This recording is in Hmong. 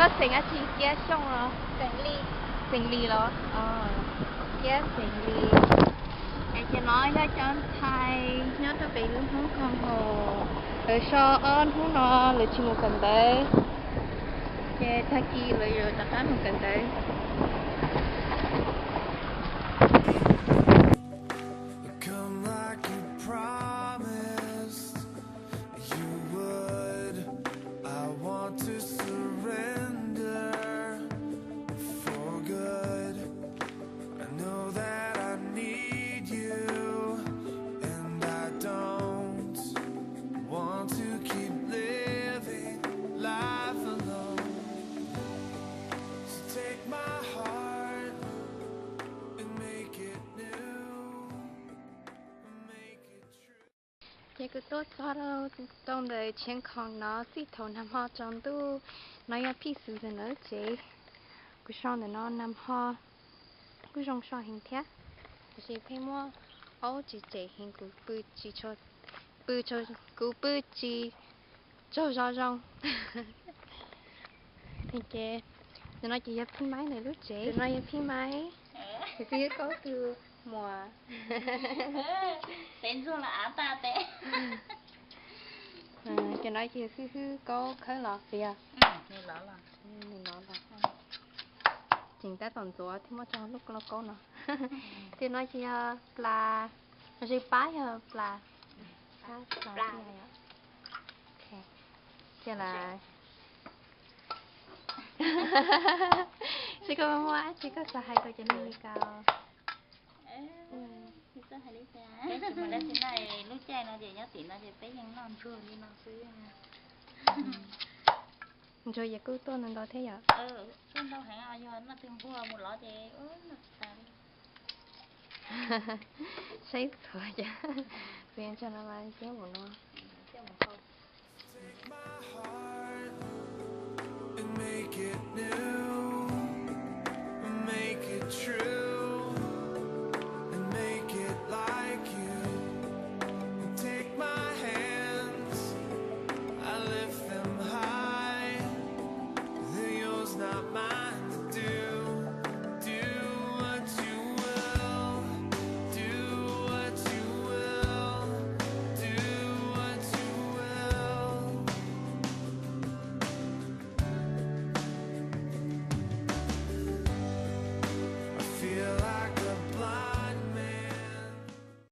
Koj xeem dab tsi? Kiab Xyooj los? Xeem Lis los? Kiab Xeem Lis. Es cov no yog cov ntxhais nyob rau pem lub hnub koom haum, lawv so ob hnub no lawv tsis mus kawm ntawv, ces tag kis lawv yuav rov qab mus kawm ntawv. Come like you promised you would. I want to surrender for good. I know that I need you, and I don't want to keep living life alone. So take my heart and make it new, make it true. Ces kuv tuaj txog rau ntawm Tshiab Khoom no txij thaum nag hmo tsaus ntuj. No yog phij xwm ntawm lawv tsev. Kuv so ntawm no nag hmo kuj zoo so heev thiab, tiam sis pheej muaj aub tsis tsem heev, kuv pw tsis, pw, kuv pw tsis tsaug zog zoo. Ces ntawm no ces yog Phij Maib ntawm lub tsev, ntawm no yog Phij Maib, tus xib hwb Kaub tus muam. Ces no ces yog xib hwb Kaub khawb los tiag. Nws no los tseem tab tom ntxuav thiab muab tso lub lauj kaub no. Ces no ces yog plas, los sis pab yog plas, pab plas. Ces lawm, seb koj muaj dab tsi koj xav hais rau cov neeg li ko. Peb tsis muaj dab tsi noj, lub caij no ces nyob tim no ces peb yeej noj ntsuag li no xwb. Ntsuag ces kuj tuaj ntau ntau thiab yom. Tuaj ntau heev, yog noj twg nquag mus lov ces noj tsis tas li. Saib txhuav cas, txhuav ntsuag no mas siab npaum no.